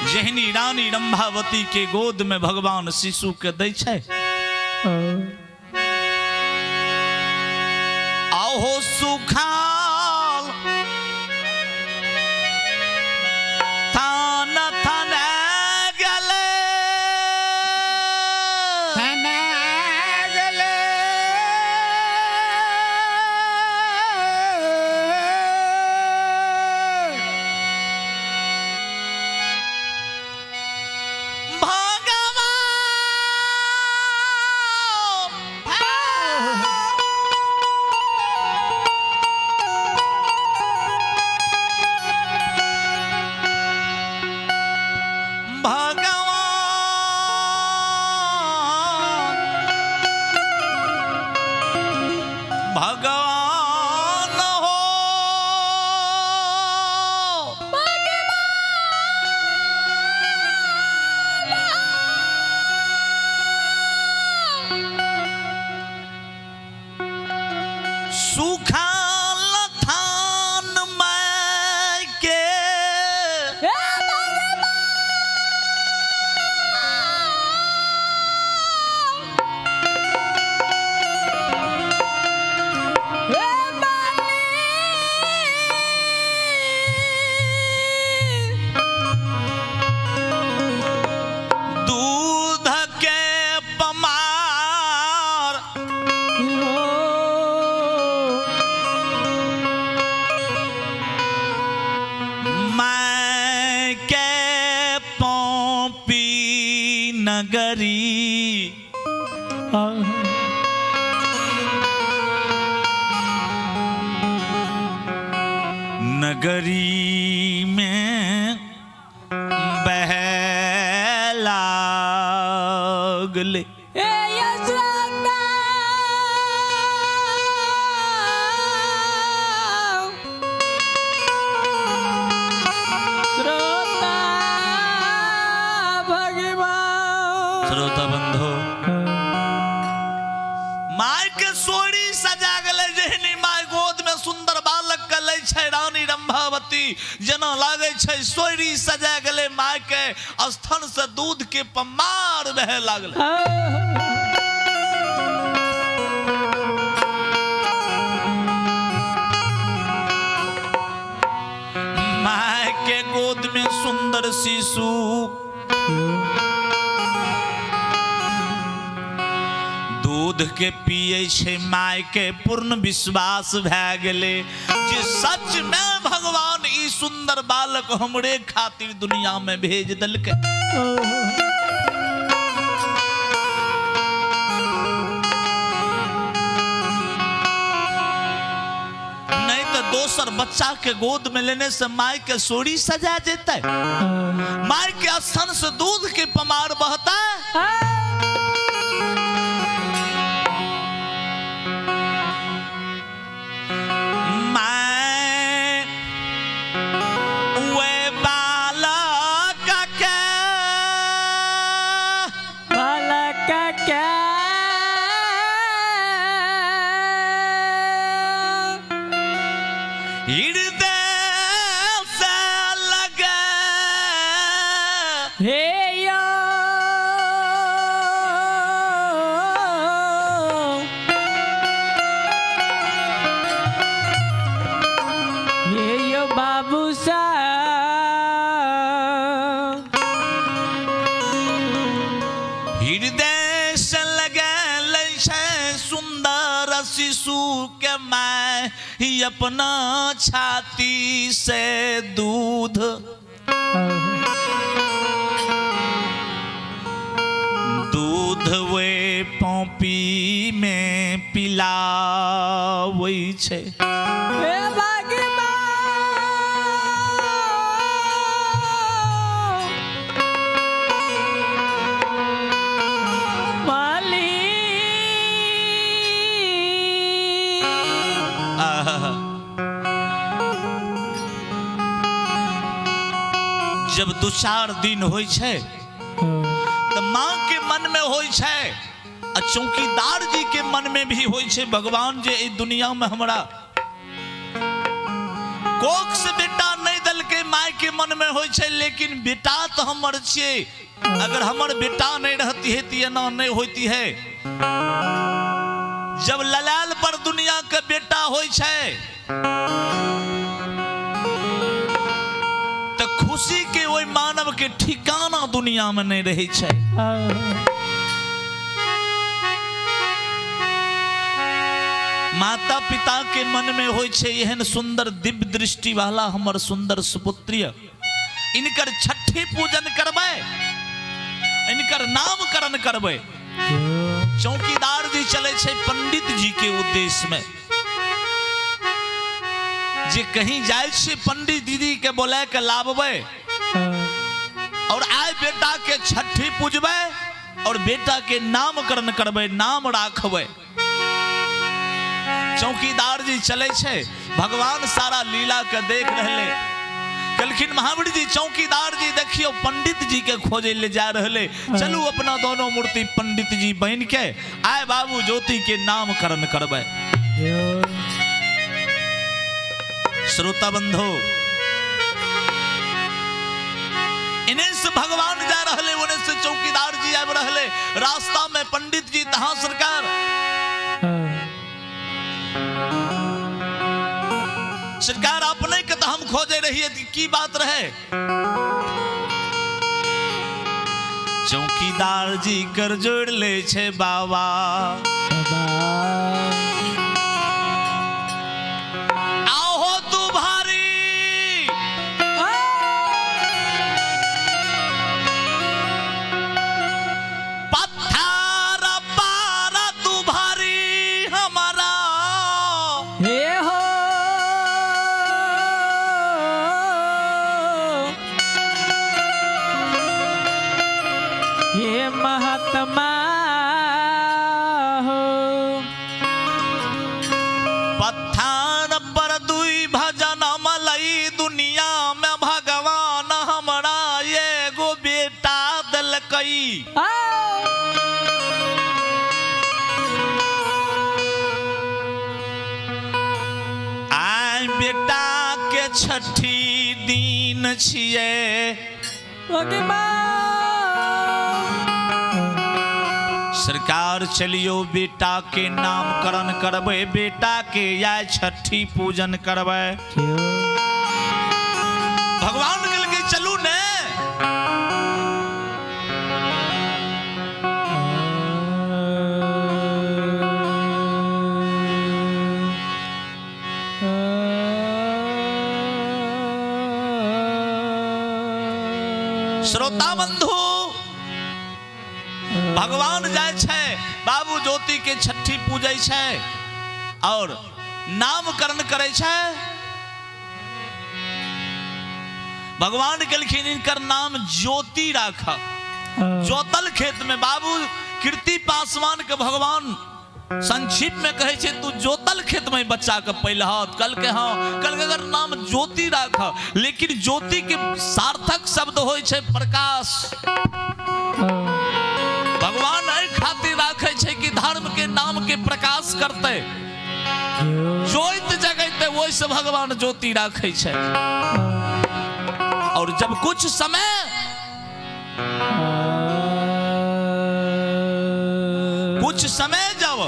जहनी रानी रंभावती के गोद में भगवान शिशु के दै छै, आहो सुखाल थान थान गेले, थाना गेले। भगवान भगवान भगवान हो, सुखाल थान में के दूध के पमार मैं के पौपी नगरी नगरी में बह लागले। श्रोता भगवान, श्रोता बंधु, माय के सोरी सजा गेलै। जेहनी my गोद में सुंदर बालक के लै छै रानी रंभावती, जेना लागै छै सोरी सजा गेलै। My के स्तन से दूध के पमार बहे लागलै। My के गोद में सुंदर शिशु दूध के पिए छै। My के पूर्ण विश्वास भए गेलै जे सच में भगवान ई सुंदर बालक हमरे खातिर दुनिया में भेज देलकै। नहीं तो दोसर बच्चा के गोद में लेने से my के सोरी सजा जेतै, my के स्तन से दूध के पमार बहता। मैं वे बालक के बालक के हृदय से लगे हे यो, हे यो बाबू साहब, हृदय से लगे छै सुंदर शिशु के my ही अपना छाती से दूध दूध वे पौपी में पिलावै छै। हे भगवान, माली। आहा। जब दू चार दिन होइ छै तऽ माँ के मन में होइ छै आ चौकीदार जी के मन में भी होइ छै, भगवान जे एहि दुनिया में हमरा कोख से बेटा नहि देलकै माय के मन में होइ छै, लेकिन बेटा तऽ हमर छियै, अगर हमर बेटा नहीं रहती है तो एना नहीं होती है। जब ललाल पर दुनिया के बेटा होइ छै तऽ खुशी के ओहि मानव के ठिकाना दुनिया में नहीं रहै छै। माता पिता के मन में होइ छै एहन सुंदर दिव्य दृष्टि वाला हमर सुंदर सुपुत्री, इनकर छठी पूजन करबै, इनकर नामकरण करबै। चौकीदार जी चले छै पंडित जी के उद्देश्य में, जे कहीं जाय छै पंडित दीदी के बोला के लाबबै और आय बेटा के छठी पूजबै और बेटा के नामकरण करबै, नाम राखबै। चौकीदार जी चले छै, भगवान सारा लीला के देख रहले। कहलखिन महावीर जी चौकीदार जी देखियो पंडित जी के खोजे ले जा रहले, चलू अपना दोनों मूर्ति पंडित जी बन के आय बाबू ज्योति के नामकरण करबै। श्रोता बंधु, इन्हें से भगवान जा रहले, उन्हें से चौकीदार जी आबि रहले। रास्ता में पंडित जी तहां सरकार सरकार अपने के तो हम खोजे रहिए की बात रहे। चौकीदार जी कर जोड़ ले छे बाबा, आहो तू भारी पत्थर पार तू भारी हमारा। हे हो हे महात्मा हो, पत्थर पर दुई भजन मलई दुनिया में भगवान हमरा एगो बेटा देलकई। आइ बेटा के छठी दिन छियै। सरकार चलियो बेटा के नामकरण करबै, बेटा के या छठी पूजन करबै। भगवान कहलकै चलू ने। श्रोता बंधु, भगवान जाय छै बाबू ज्योति के छठी पूजै छै और नामकरण करै छै। भगवान कहलखिन इनकर नाम ज्योति राख। जोतल खेत में बाबू कीर्ति पासवान के भगवान संक्षिप्त में कहे छै तू जोतल खेत में बच्चा के पैलहत। कल के हाँ, कल के अगर नाम ज्योति राख, लेकिन ज्योति के सार्थक शब्द होय छै प्रकाश। भगवान एहि खातिर राखे छै कि धर्म के नाम के प्रकाश करते, जोइत जगैते, ओहि से भगवान ज्योति राखे छै। और जब कुछ समय कुछ समय जब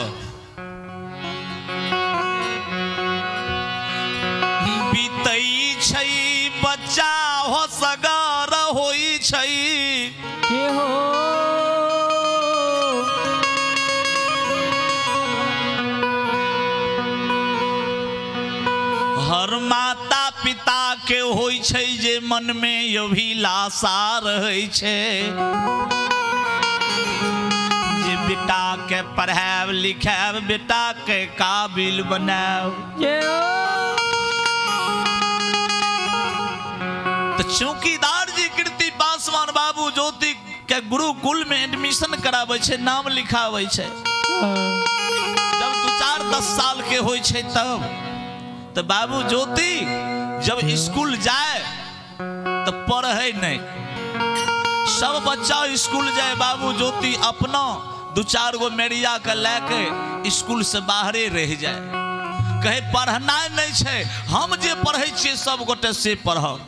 बीतै छै बच्चा होसगर होइ छै। के हो हर माता पिता के होइ छै जे मन में अभिलाषा रहै छै जे बेटा के पढ़ायब लिखायब, बेटा के काबिल बनायब। के हो तो चौकीदार जी कीर्ति पासवान बाबू ज्योति के गुरुकुल में एडमिशन कराबै छै, नाम लिखाबै छै। जब 2-4 10 साल के होइ छै तब तो बाबू ज्योति जब स्कूल जाए तो पढ़े नहीं। सब बच्चा स्कूल जाए, बाबू ज्योति अपना 2-4 गो मेरिया के लए के स्कूल से बाहरे रह जाए। कहे पढ़नाइ नहि छै, हम जे पढ़ै छियै सब गोटे से पढ़ब।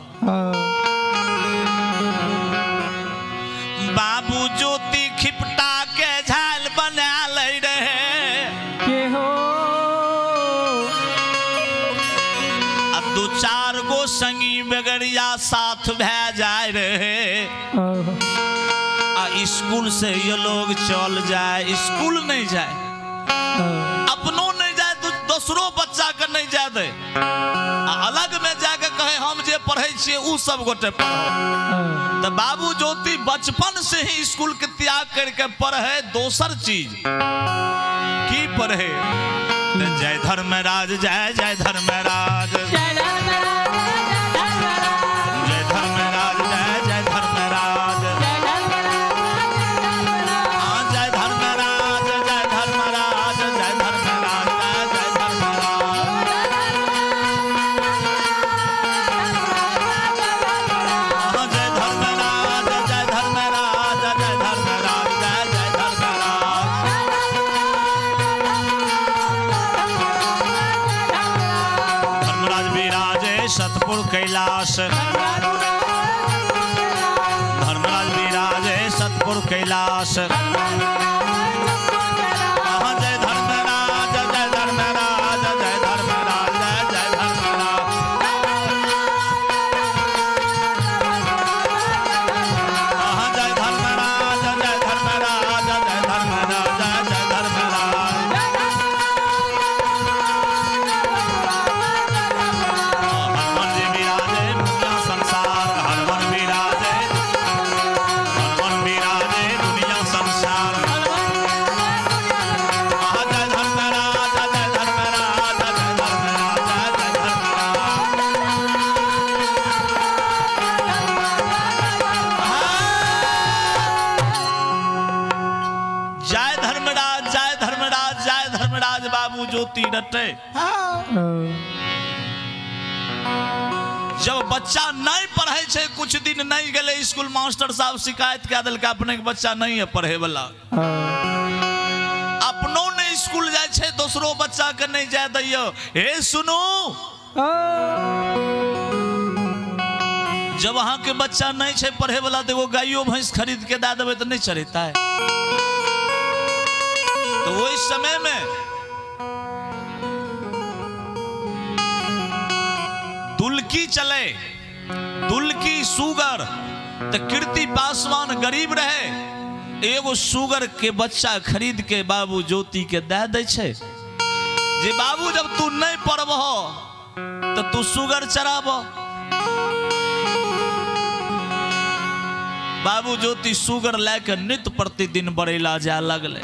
बाबू ज्योति खिपटा के झाल बना लै रहे। के हो? आ दू चार गो संगी बेगरिया साथ भए जाय रहे। आ स्कूल से ये लोग चल जाए, स्कूल नहीं जाए, अपनो नहीं जाए तो दोसरो बच्चा के नहीं जाए दे। आ अलग में जाके कहे हम जे पढ़े छियै उ सब गोटे पढ़ो। तो बाबू ज्योति बचपन से ही स्कूल के त्याग करके पढ़े दोसर चीज की पढ़े। तो जय धर्मराज जय जय धर्मराज, जय धर्मराज जय धर्मराज जय जय धर्मराज, हाँ, जय धर्मराज जय धर्मराज जय धर्मराज जय जय धर्मराज, हाँ, जय धर्मराज जय धर्मराज जय धर्मराज जय जय धर्मराज। धर्मराज विराजे सतपुर कैलाश, धर्मराज विराजे सतपुर कैलाश। हाँ, जय धर्मराज जय धर्मराज जय धर्मराज जय जय धर्मराज। हाँ, जय धर्मराज जय धर्मराज जय धर्मराज जय जय धर्मराज। हनुमान जी विराजे दुनिया संसार, हनुमान विराजे, हनुमान विराजे दुनिया संसार। हाँ, जय धर्मराज जय धर्मराज जय धर्मराज जय जय धर्मराज। जय धर्मराज जय धर्मराज जय धर्मराज बाबू ज्योति रटे। जब बच्चा नहीं पढ़े छै, कुछ दिन नहीं गेले स्कूल, मास्टर साहब शिकायत कए देलकै अपने के बच्चा नहीं है पढ़े वाला, अपनो नहीं स्कूल जाय छै, दोसरो बच्चा के नहीं जाय दैयो। हे सुनू, जब अहाँ के बच्चा नहीं छै पढ़े वाला तो एगो गाइयो भैंस खरीद के दए देबै तऽ नहीं चढ़ेतै। तो ओहि समय में दुलकी चले, दुलकी सुगर, तो कीर्ति पासवान गरीब रहे, एगो सुगर के बच्चा खरीद के बाबू ज्योति के दए दै छै जे बाबू जब तू नहीं पढ़बह तो तू सुगर चराब। बाबू ज्योति सुगर लए के नित्य प्रतिदिन बरैला जाय लगले।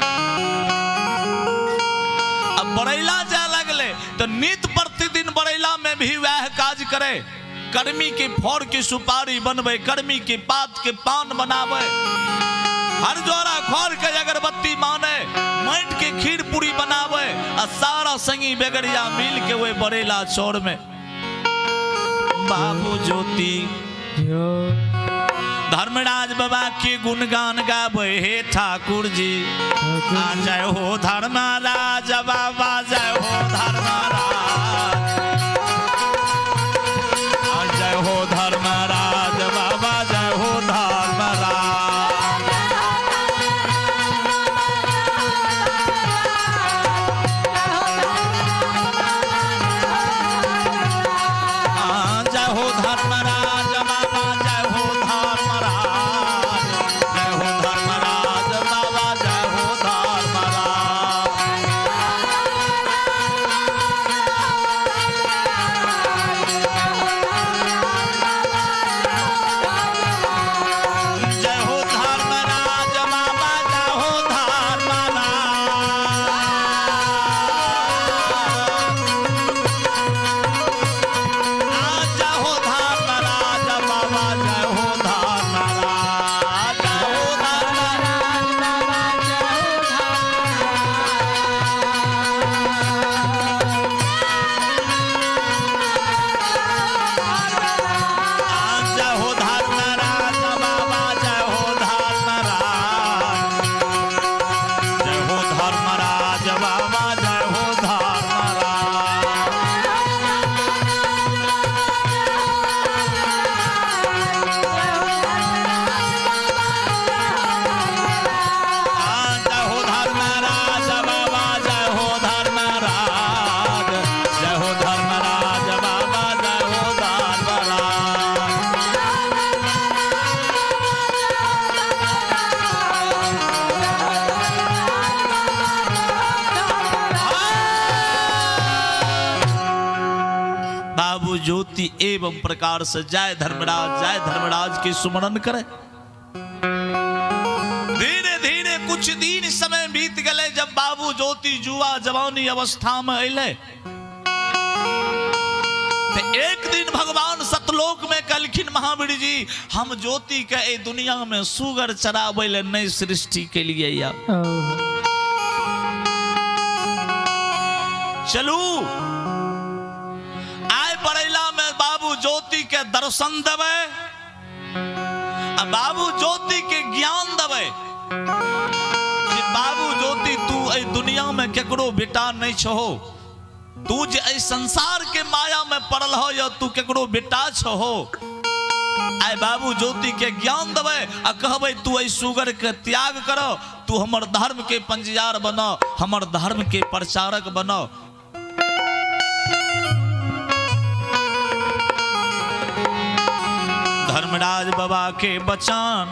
अब बरैला जाय लगले तो नित्य प्रतिदिन बरैला में भी वह काज करे, कर्मी के फौर के सुपारी बनवे, कर्मी के पात के पान बनावे, हर जोरा खोर के अगरबत्ती माने, माटि के खीर पूरी बनावे, आ सारा संगी बेगरिया मिल के वे बरेला चौर में बाबू ज्योति धर्मराज बाबा के गुणगान गावे। हे ठाकुर जी, आ जय हो धर्मराज बाबा, जय हो धर्मराज, आ जय हो धर्मराज बाबा, जय हो धर्मराज। आ जय हो धर्मराज बाबा, जय हो धर्मराज, जय हो धर्मराज बाबा, जय हो धर्मराज। ज्योति एवं प्रकार से जय धर्मराज के सुमरन करे। धीरे धीरे कुछ दिन समय बीत गए। जब बाबू ज्योति जुआ जवानी अवस्था में अले तो एक दिन भगवान सतलोक में कहलखिन महावीर जी, हम ज्योति के ए दुनिया में सुगर चराबै ले नहीं सृष्टि के लिए या चलू आय बरैला में बाबू ज्योति के दर्शन देबै आ बाबू ज्योति के ज्ञान देबै जे बाबू ज्योति तू एहि दुनिया में केकरो बेटा नहीं छहो, तू जे एहि संसार के माया में पड़ल हो या तू केकरो बेटा छहो। आय बाबू ज्योति के ज्ञान देबै आ कहबै तू एहि सुगर के त्याग करो, तू हमर धर्म के पंजियार बनो, हमर धर्म के प्रचारक बनो। धर्मराज बाबा के बचन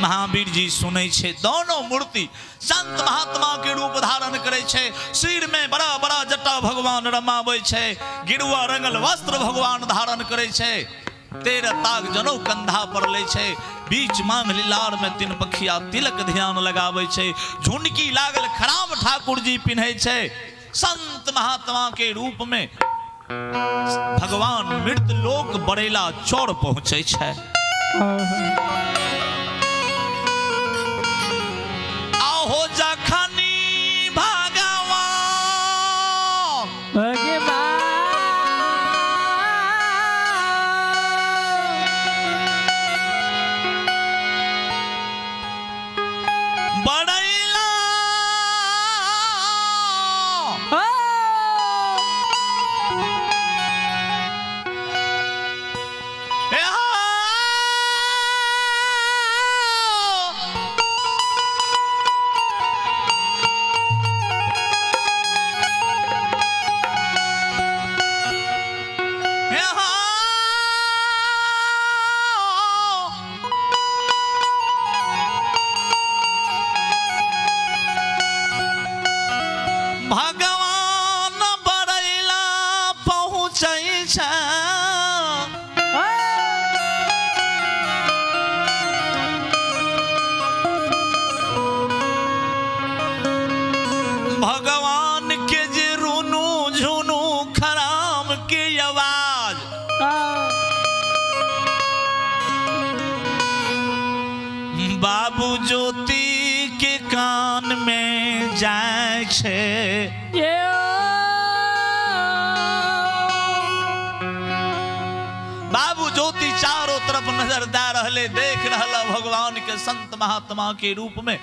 महावीर जी सुनै छै। दोनों मूर्ति संत महात्मा के रूप धारण करै छै। सिर में बड़ा बड़ा जटा भगवान रमाबै छै, गिरुआ रंगल वस्त्र भगवान धारण करै छै, 13 ताग जनौ कंधा पर लै छै, बीच मांग लीलार में 3 पखिया तिलक ध्यान लगाबै छै, झुनकी लागल खराब ठाकुर जी पिन्है छै। संत महात्मा के रूप में भगवान मृत लोक बरेला चौर पहुँचै छै। आहो जखनी भगवान बरैला भगवान बरैला पहुँचै छै। भगवान के जे रुनु झुनु खराम के आवाज बाबू ज्योति के कान में जाय छै। बाबू ज्योति चारों तरफ नजर दे रहले, देख रहल भगवान के संत महात्मा के रूप में।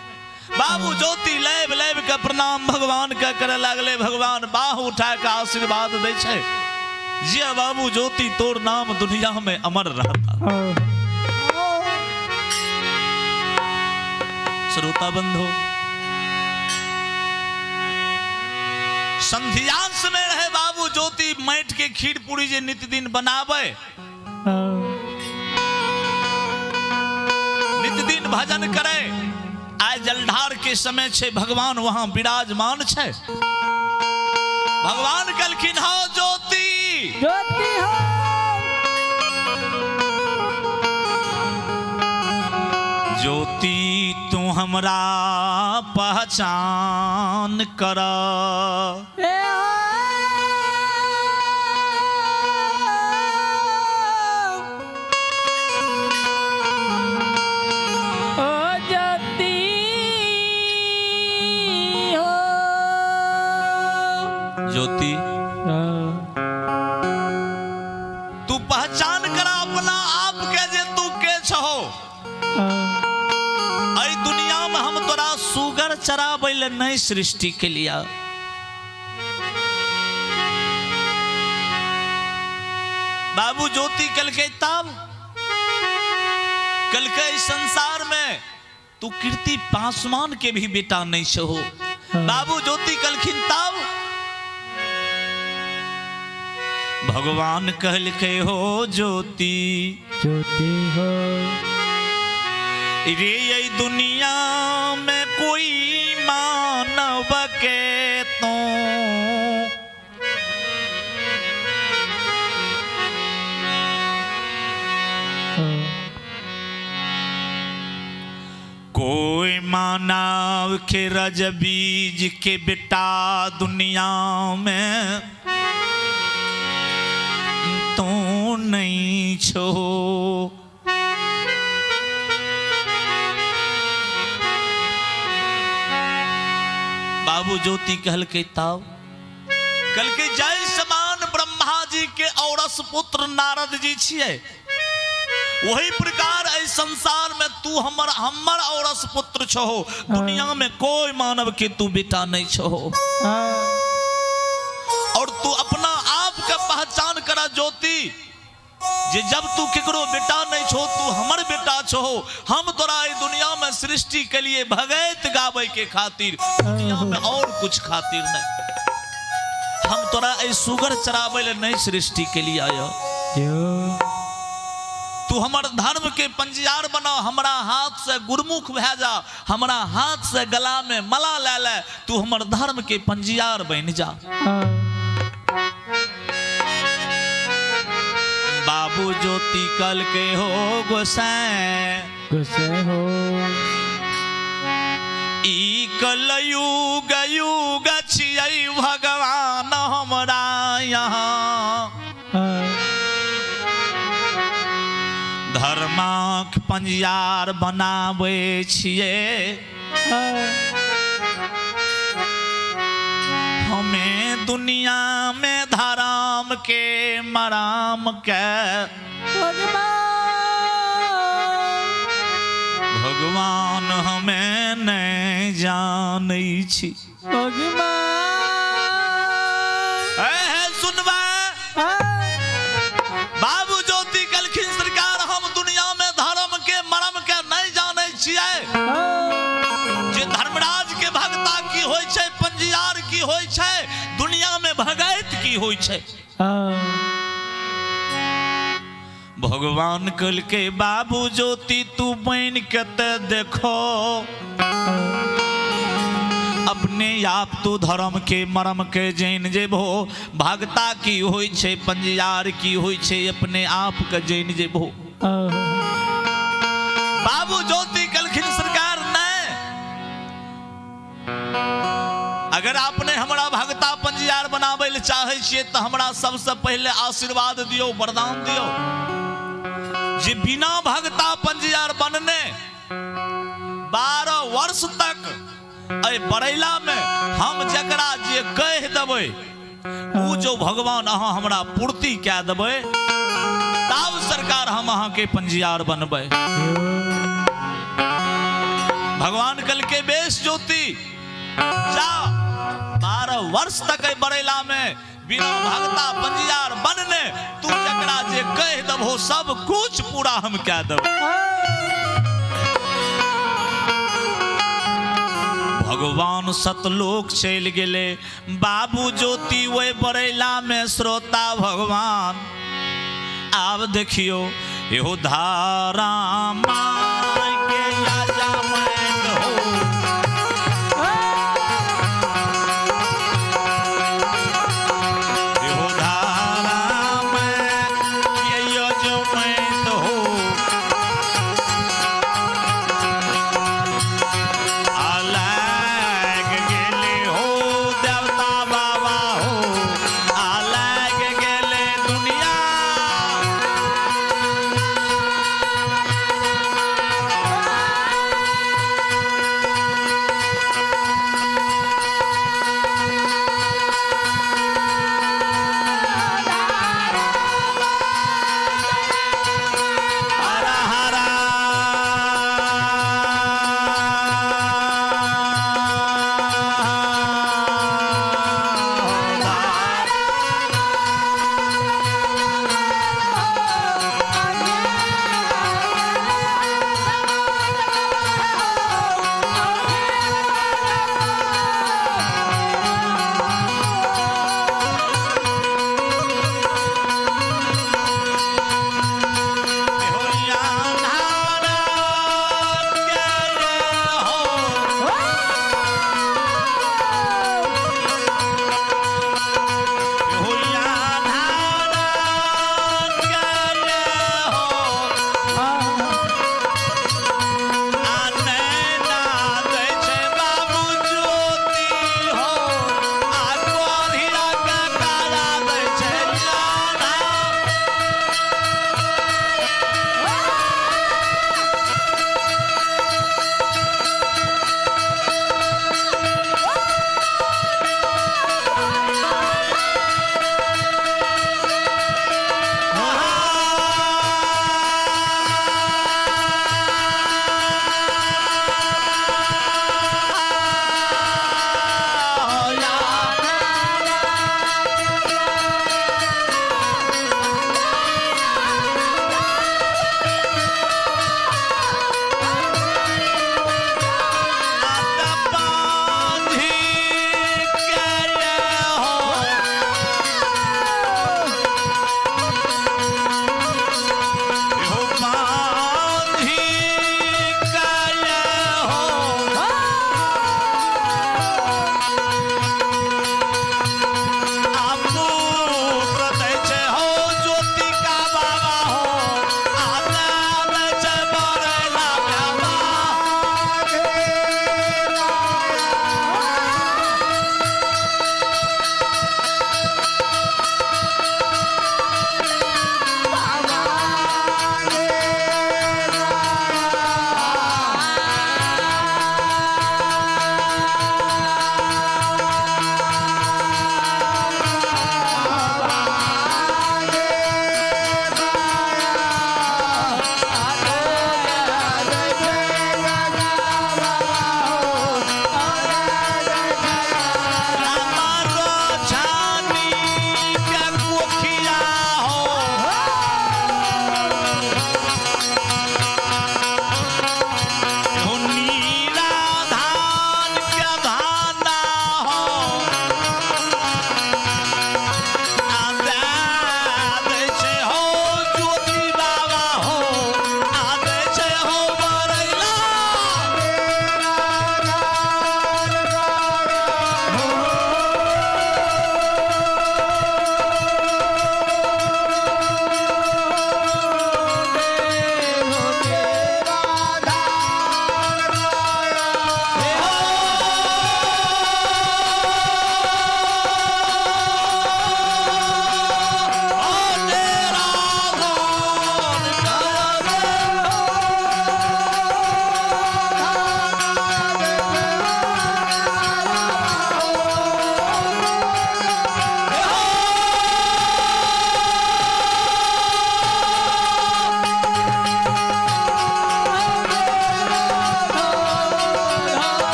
बाबू ज्योति लैब लैब के प्रणाम भगवान के करे लागले। भगवान बाह उठा के आशीर्वाद दै छै, जिया बाबू ज्योति तोर नाम दुनिया में अमर रहता। श्रोता बंधु, संध्यांश में रहे बाबू ज्योति माटि के खीर पूरी जे नित दिन बनावे, नित दिन भजन करे। आय जलधार के समय छे, भगवान वहां विराजमान छे। भगवान कहलखिन हो ज्योति, ज्योति हो ज्योति तू हमरा पहचान कर। ओ ज्योति हो ज्योति तू पहचान कर अपना आप के जे तू के छहो। अई दुनिया में हम तोरा सुगर चराबै ले नहीं सृष्टि के लिया। बाबू ज्योति कलके तब कलके इस संसार में तू कीर्ति पासवान के भी बेटा नहीं छहो। बाबू ज्योति कलखिन तब भगवान कहलके हो ज्योति, ज्योति हो रे ये दुनिया में कोई मानव के तो मानव के रज बीज के बेटा दुनिया में तू नहीं छो। बाबू ज्योति कहलकै तब कहलकै जय समान ब्रह्मा जी के औरस पुत्र नारद जी छियै, वही प्रकार एहि संसार में तू हमर हमर औरस पुत्र छहो, दुनिया में कोई मानव के तू बेटा नहीं छहो। और तू अपना आप के पहचान करा ज्योति, जे जब तू केकरो बेटा नहीं छो तू हमर बेटा छो, हम तोरा एहि दुनिया में सृष्टि के लिए भगैत गाबै के खातिर, दुनिया में और कुछ खातिर नहीं, हम तोरा एहि सुगर चराबै ले नहीं सृष्टि के लिए आयो। तू हमर धर्म के पंजियार बना, हमरा हाथ से गुरमुख भए जा, हमरा हाथ से गला में मला ले ले, तू हमर धर्म के पंजियार बन जा। बाबू ज्योति कल के हो गोसाई गोसाई हो, ई कलयुग युग छियै भगवान हमरा यहाँ, धर्मक पंजियार बनाबै छियै, हमें दुनिया में धर्म के मराम के भगवान हमें नहीं जानै छी। सुनबा बाबू ज्योति कहलखिन सरकार हम दुनिया में धर्म के मरम के नहीं जानै छियै, जे धर्मराज के भगता की होइ छै, पंजियार की होइ छै, दुनिया में भगैत की होइ छै। भगवान कहलकै बाबू ज्योति तू बन के ते देखो, अपने आप तू धर्म के मरम के जैन जेबो, भगता की होइ छै, पंजियार की होइ छै, अपने आप के जैन जेबो। बाबू ज्योति कहलखिन सरकार नहीं, अगर आपने हमरा भगता पंजियार बनाबै ले चाहै छियै तऽ हमरा सबसे पहिले आशीर्वाद दियौ, वरदान दियौ, जे बिना भगता पंजियार बनने 12 वर्ष तक एहि बरैला में हम जकरा जे कहि देबै ओ जो भगवान अहाँ हमरा पूर्ति कए देबै, तब सरकार हम अहाँके पंजियार बनबै। भगवान कहलकै बेस ज्योति जा, 12 वर्ष तक एहि बरैला में बिना भगता पंजियार बनने तू जकरा जे कहि देबहो सब कुछ पूरा हम कए देबै। भगवान सतलोक चलि गेलै, बाबू ज्योति ओहि बरैला में श्रोता भगवान। आब देखियो एहो धारा my के यजमान हो, एहो धारा my के यजमान हो, अलग गेले हो देवता बाबा हो, अलग गेले दुनिया।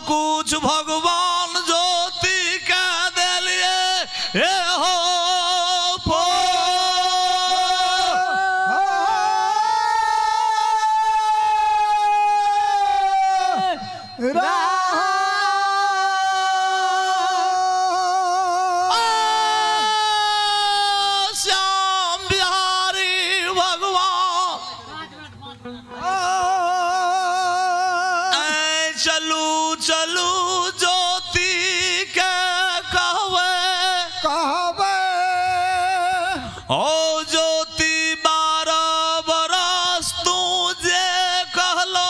कुछ भगवान ज्योति के देलिए हे हो फो। आ, श्याम बिहारी भगवान ऐ चलू चलू ज्योति के कहवे कहबे ओ ज्योति 12 बरस तू जे कहलो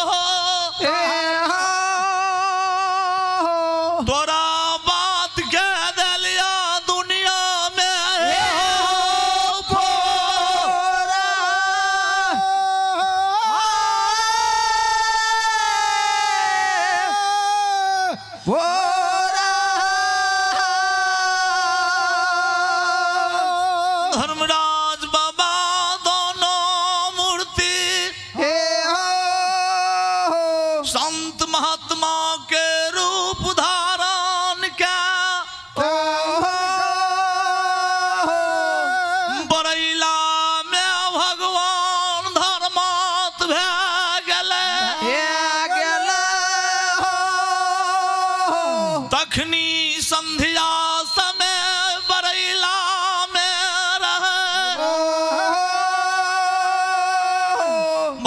तोरा बात के देलिया दुनिया में हो फोरा। धर्मराज बाबा दोनों मूर्ति संत महात्मा के रूप धारण के बरैला में भगवान धर्मात भए गेलै। तखनी संध्या समय बरैला में रहे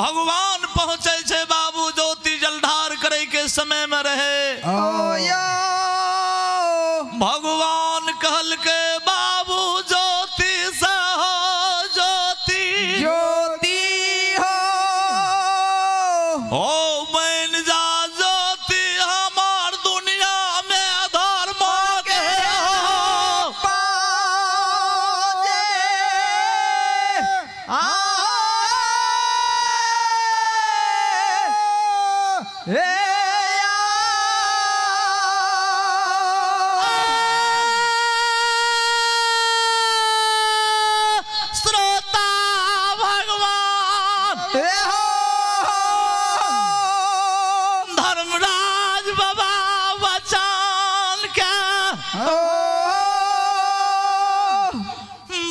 भगवान पहुँचे छै बाबू ज्योति जलधार करे के समय में रहे। भगवान कहल के बाबू ज्योति से हो ज्योति ज्योति हो ओ बन जा ज्योति हमार दुनिया में धर्म के हो। पाजे आ ए श्रोता भगवान ए हो धर्मराज बाबा बचान के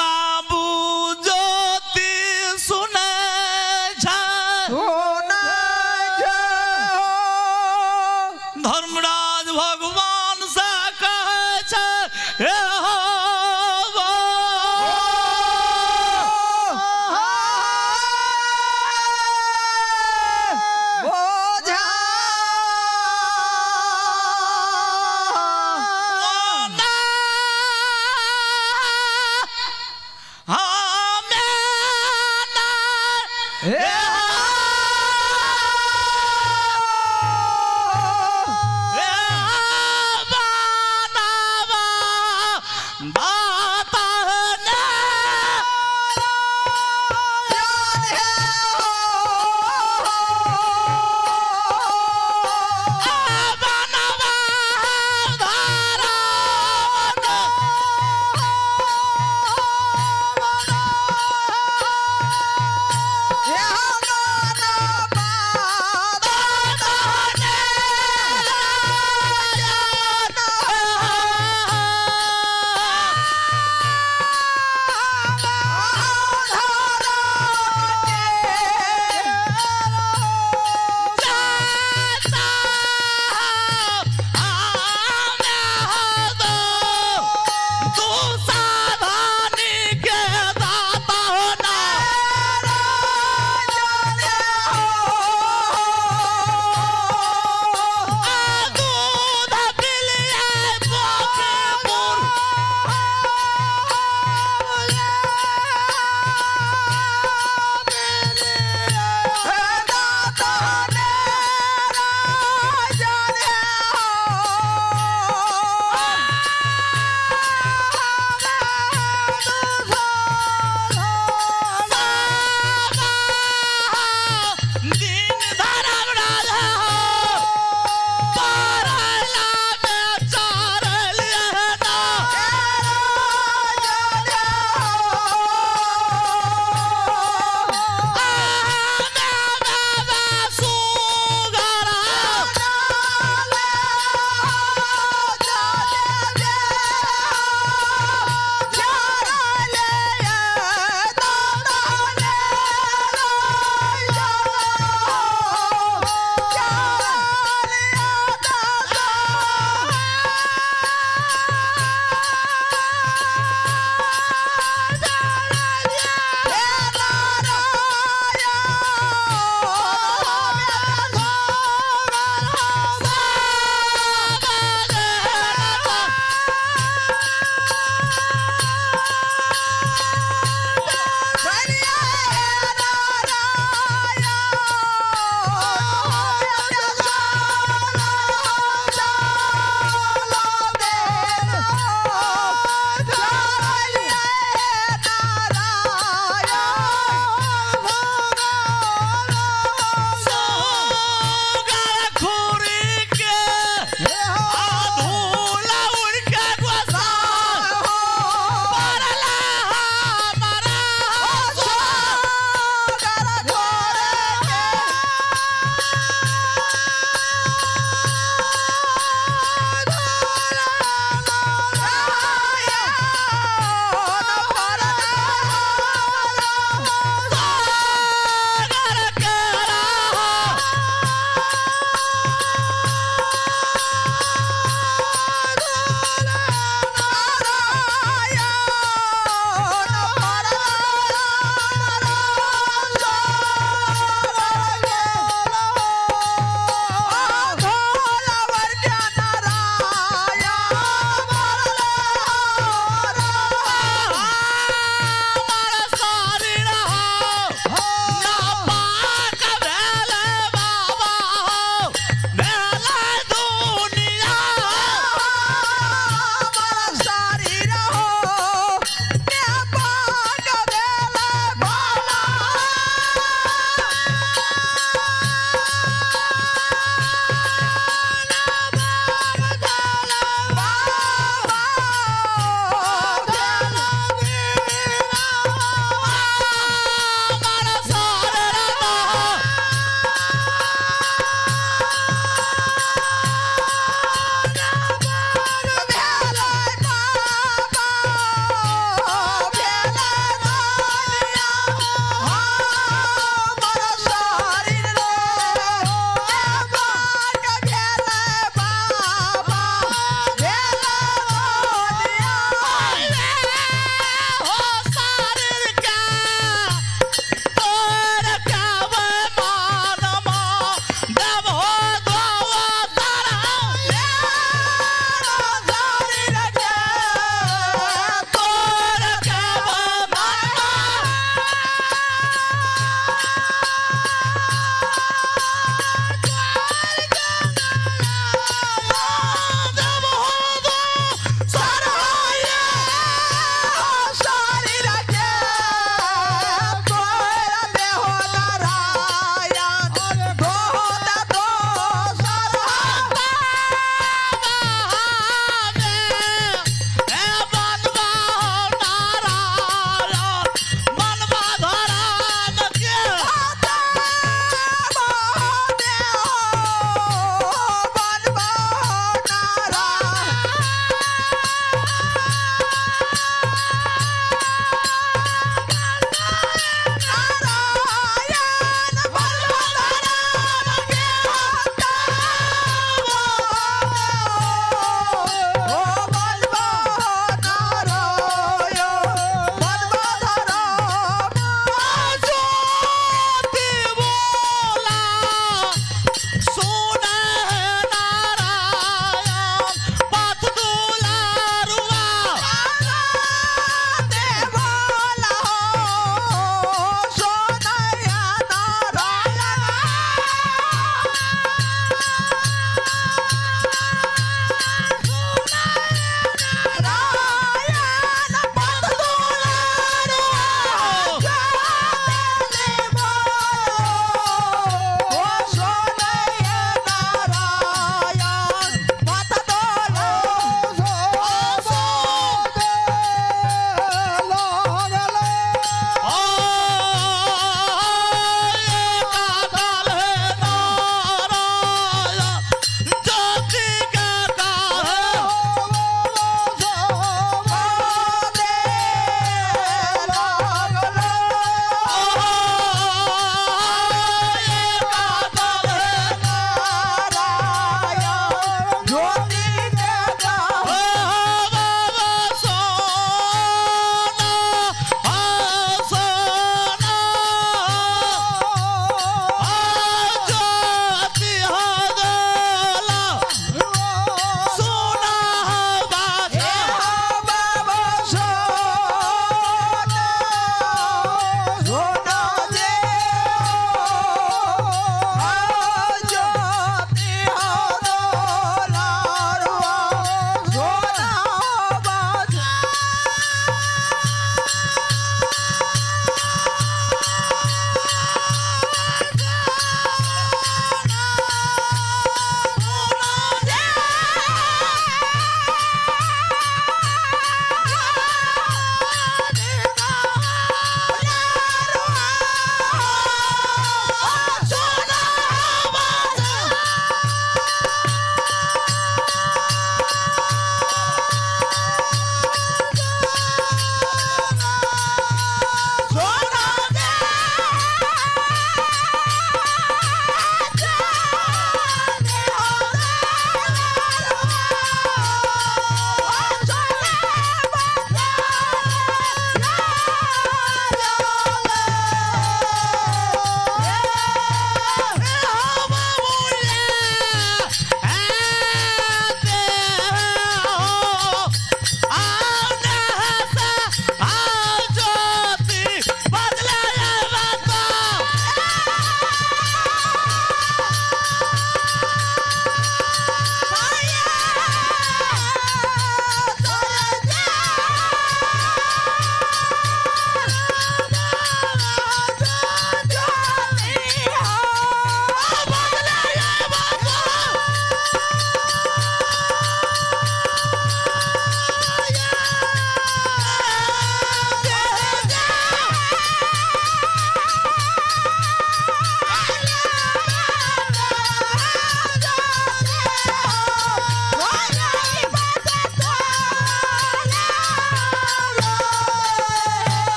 बाबू ज्योति सुने छै। धर्मराज भगवान से कहै छै हे हो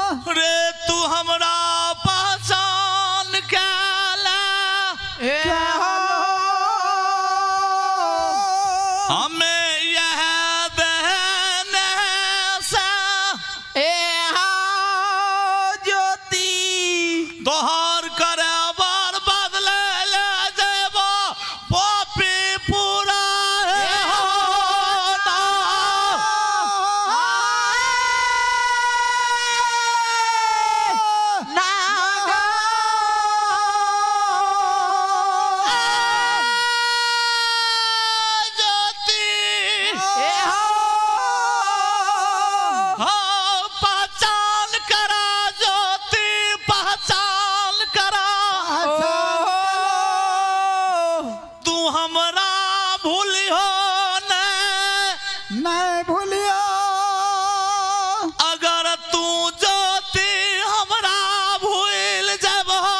रे तू हमरा पहचान के ले, हमें यह बहने से ज्योति तोहर करे बार बदले ले जेबो पापी पूरा है होना। ज्योति हाँ पहचान करा ज्योति पहचान करा, तू हमरा भूली हो ने, नहीं भूलियो, अगर तू ज्योति हमरा भूल जबहो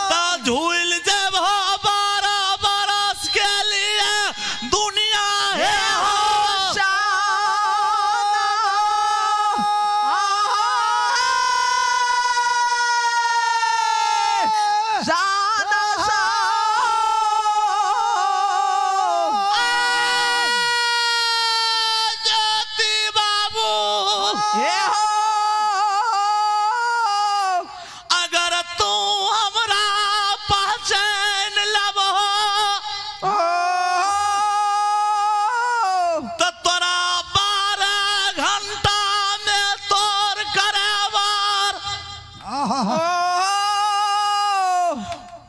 त झूल जबहो 12 बरस के लिए दुनिया है हो। ज्योति बाबू अगर तू हमरा पहचान लबहो त तोरा 12 घंटा में तोर करेबार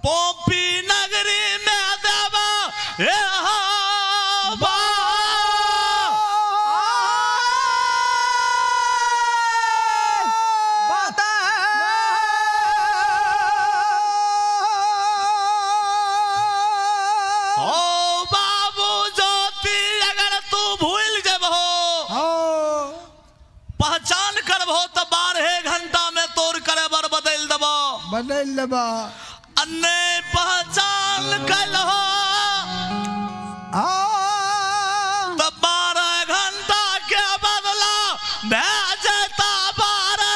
पोपी नगरी में देबा हे हवा। ओ बाबू ज्योति अगर तू भूल जेबहो पहचान करबहो त 12 घंटा में तोर करेबर बदल देबो, बदल लेबा, आ नहि पहचान कलहो त 12 घंटा के बदला भए जेता 12।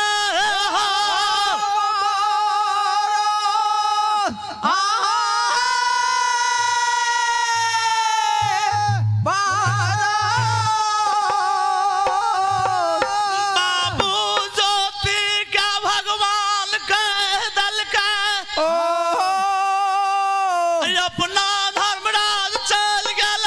बाबू ज्योति के भगवान कह देलकै अपना धर्मराज चल गेल।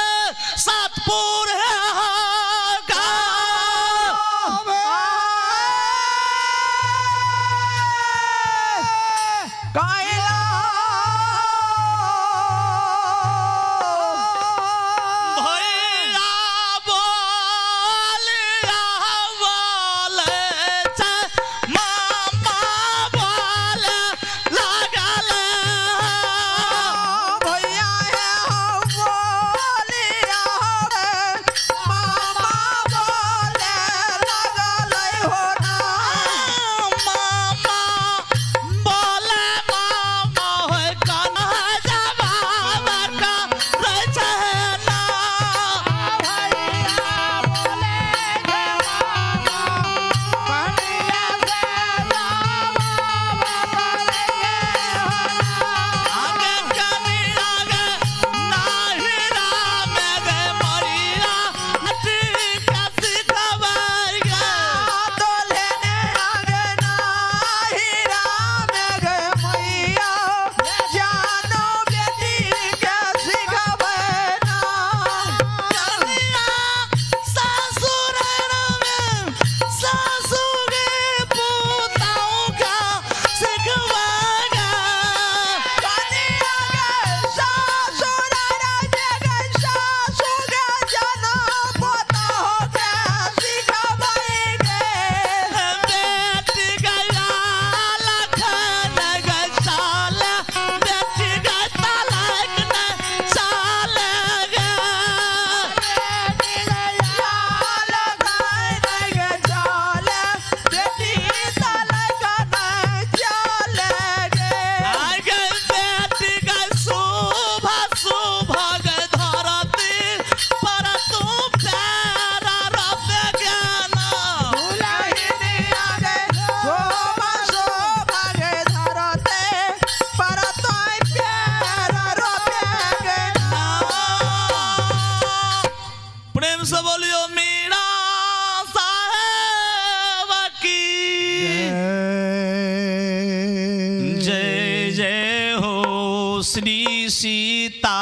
श्री सीता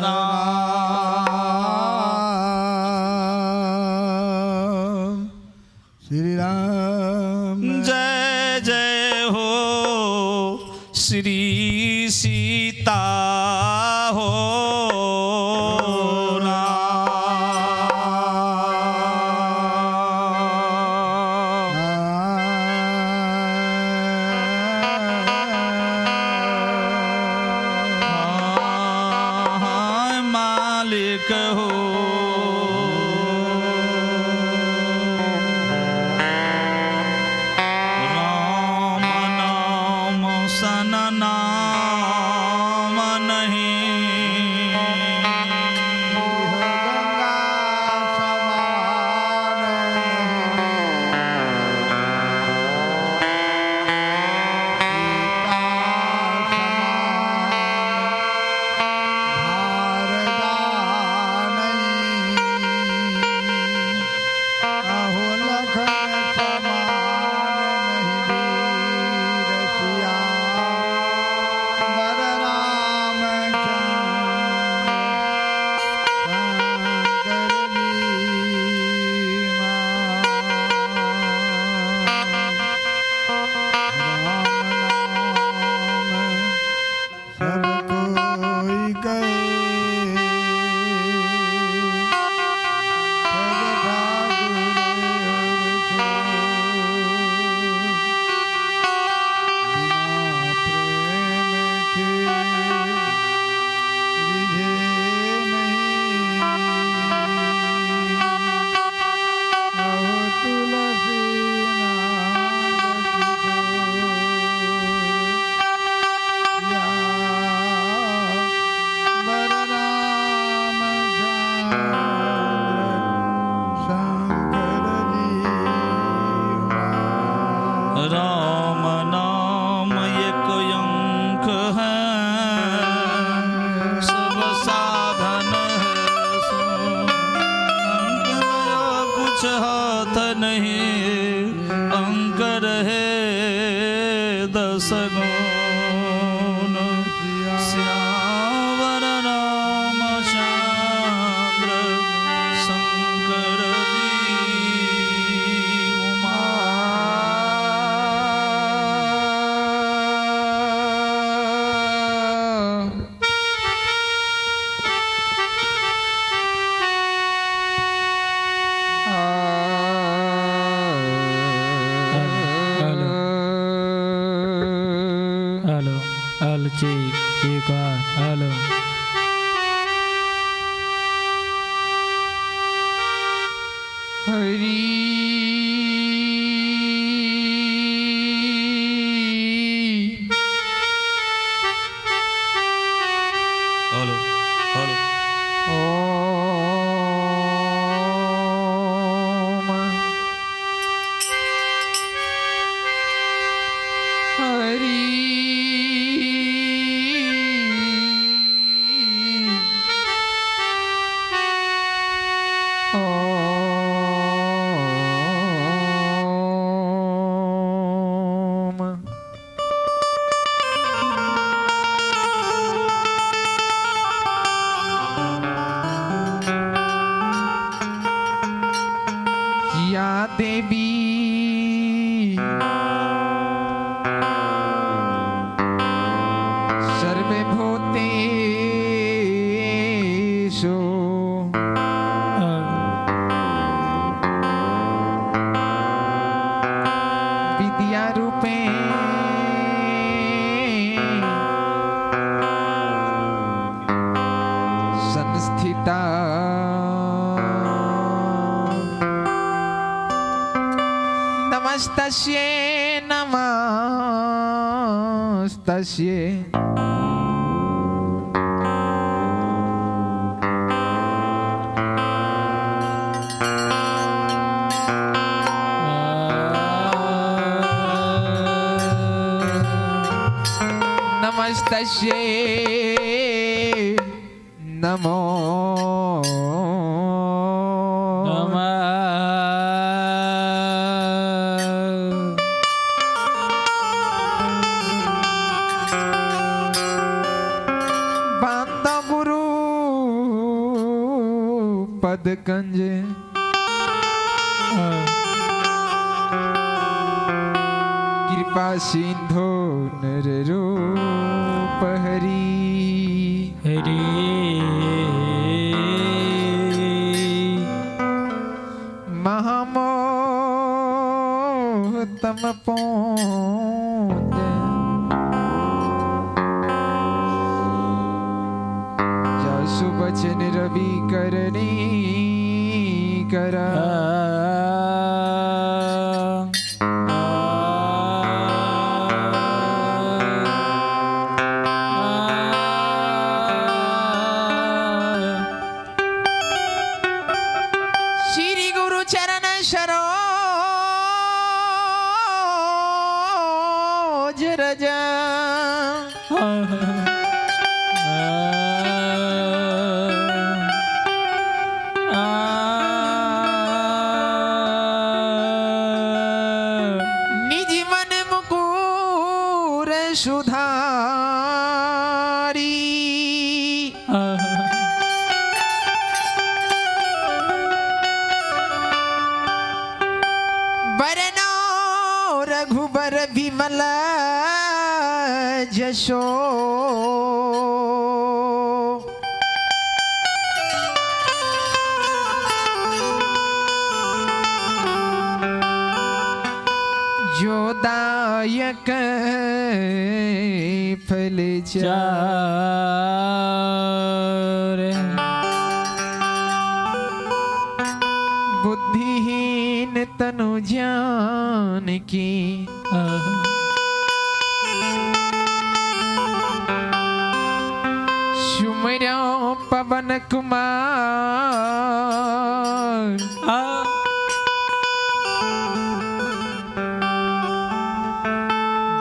राम श्री राम। जय जय हो श्री सीता हो राम। हाँ, मालिक हो राम नाम सन नाम नहीं। गंगा समान सीता समान भारदा नहीं, अहो लखन समान नहीं वीर सिया वर राम शंकर राम नाम सब कोई कहे, सब ठाकुर हर छोर। बिना प्रेम के रिझे नहीं, अहो तुलसी नाम किशोर। या वर राम चंद्र शंकर जी। राम नाम एक अंक है, सब साधन है सो। अंक गया कुछ हाथ नहीं, अंक रहे दस गुण। श्यावर राम चंद्र शंकर जी उमा। Hello hello hello check check hello. Hari hello hello. Om Hari Om. या देवी सर्वभूतेषु विद्यारूपे संस्थिता नमस्तस्यै नमस्तस्यै नमस्तस्यै नमो नमः। कंज। कृपा सिंधु नर रूप हरि। हरि। महामोह तम पुंज जासु बचन रवि करनी करा। श्री गुरु चरण सरोज रज निज मन मुकुर सुधारी। बरनो रघुबर विमल जशो। जो दायक फल चार। बुद्धिहीन तनु जान की सुमरो पवन कुमार।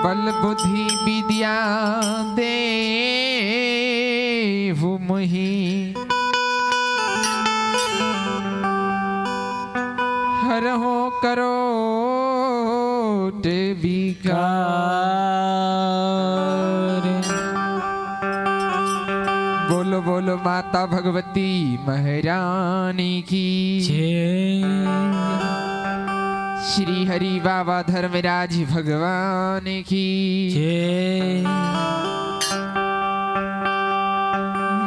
बल बुद्धि विद्या देहु मोहि। हरहो करोट विकार। बोलो बोलो माता भगवती महारानी की जय। श्री हरि बाबा धर्मराज भगवान की जय।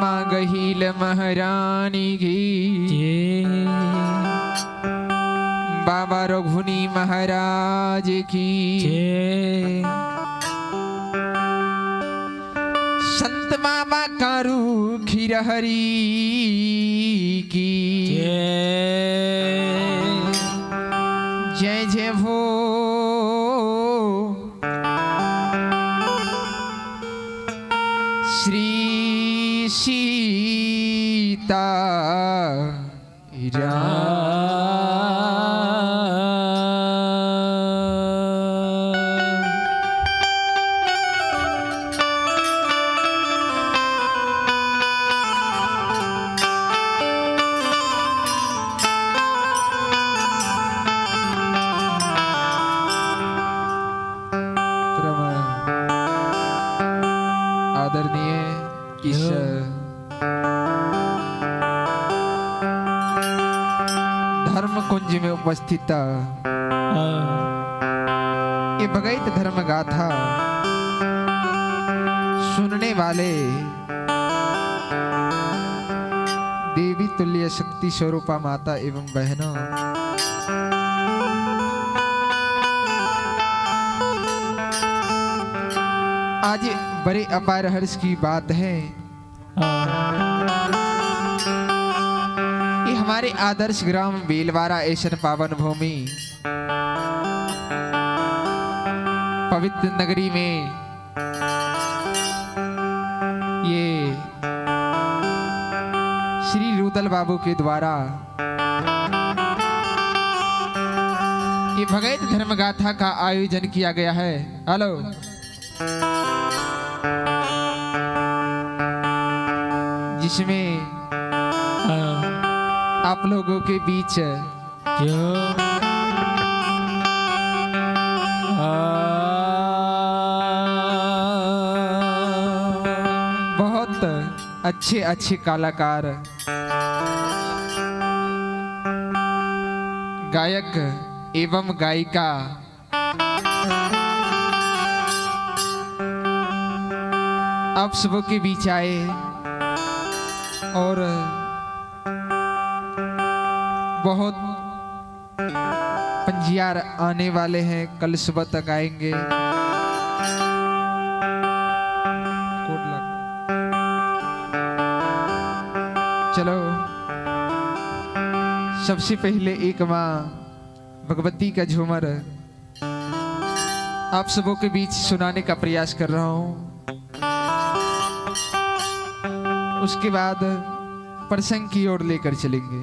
माँ गहील महारानी की जय। बाबा रघुनी महाराज की जय। संत बाबा कारू खीरहरी की जय। जय जय भो श्री सीता राम। परम आदरणीय इस धर्म कुंज में उपस्थित ये भगैत धर्म गाथा सुनने वाले देवी तुल्य शक्ति स्वरूपा माता एवं बहनों, आज बड़े अपार हर्ष की बात है। ये हमारे आदर्श ग्राम बेलवारा ऐसन पावन भूमि पवित्र नगरी में ये श्री रुदल बाबू के द्वारा ये भगवत धर्म गाथा का आयोजन किया गया है। हेलो, जिसमें आप लोगों के बीच बहुत अच्छे अच्छे कलाकार गायक एवं गायिका आप सबों के बीच आए और बहुत पंजियार आने वाले हैं, कल सुबह तक आएंगे। कोड लग। चलो सबसे पहले एक माँ भगवती का झूमर आप सबों के बीच सुनाने का प्रयास कर रहा हूं। उसके बाद प्रसंग की ओर लेकर चलेंगे।